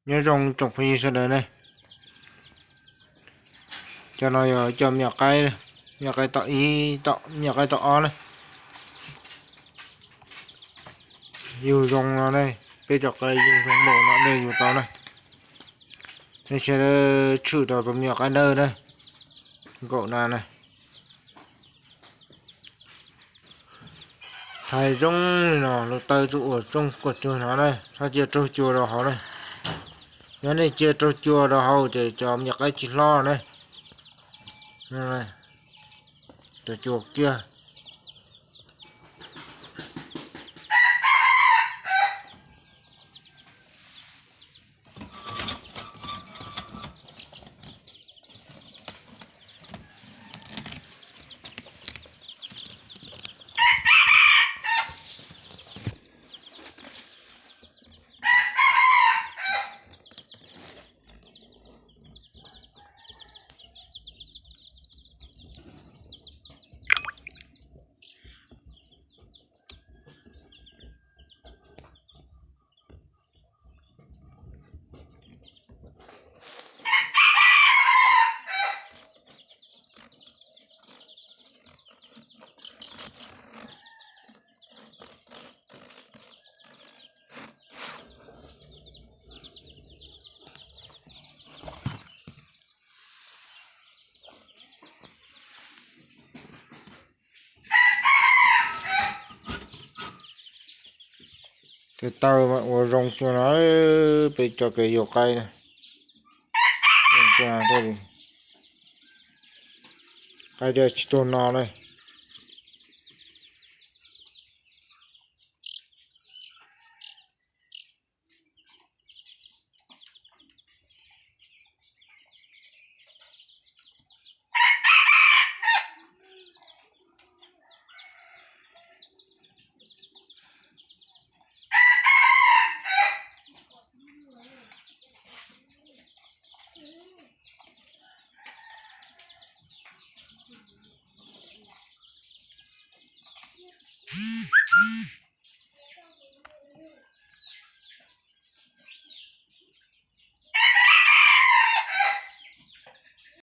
Nyob zoo tsoom phooj ywg sawv daws ne, cov no yog cov me nyuam qaib, me nyuam qaib tom ib, me nyuam qaib tom ob na. Yug zoo no ne, peb cov qaib yug zoo npaum no dej yug tau na. Nej sawv daws tshwm rau tus me nyuam qaib dawb na, nkaum na na. Hais zoo li no lub taw tsuas ua rooj kuam cuag no na, txhob cia raug cua rau hauv na. Yog nej cia raug cua rau hauv ces cov me nyuam qaib tsis hlob na. Raug cua kiag. Tej taw mas ua zoo cuag no, peb cov kev yug qaib na. Qaib dej tsis tuag no na.